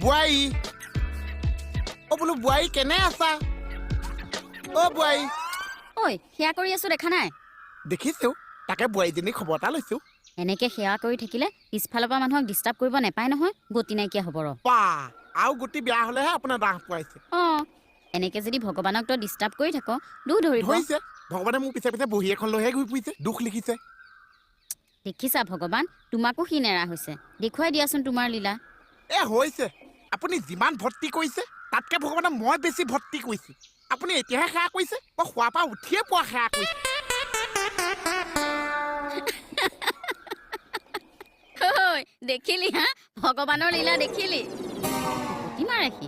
বোৱাৰী, অ বোলো বোৱাৰী, কেনে আছা অ বোৱাৰী? ঐ, সেৱা কৰি আছো, দেখা নাই? দেখিছো, তাকে বোৱাৰীজনী খবৰ এটা লৈছো। এনেকে সেৱা কৰি থাকিলে পিছফালৰ পৰা মানুহক ডিষ্টাৰ্ব কৰিব নাপায় নহয়, গতি নাইকিয়া হ'ব ৰ। বা, আৰু গতি বেয়া হলেহে আপোনাৰ দাহ পোৱাইছে। অ, এনেকে যদি ভগৱানক তই ডিষ্টাৰ্ব কৰি থাক, দুখ ধৰিব। ধৰিছে, ভগৱানে মোৰ পিছে পিছে বহী এখন লৈহে ঘূৰি ফুৰিছে, দুখ লিখিছে। দেখিছা ভগৱান, তোমাকো সি নেৰা হৈছে। দেখুৱাই দিয়াচোন তোমাৰ লীলা। এ হৈছে, আপুনি যিমান ভৰ্তি কৰিছে তাতকে ভগৱানে মই বেছি ভৰ্তি কৰিছো। আপুনি এতিয়াহে সেৱা কৰিছে, মই শোৱাৰ পৰা উঠিয়ে পোৱা সেৱা কৰিছো। ঐ, দেখিলি হা, ভগৱানৰ লীলা দেখিলি? গতি মাৰে সি।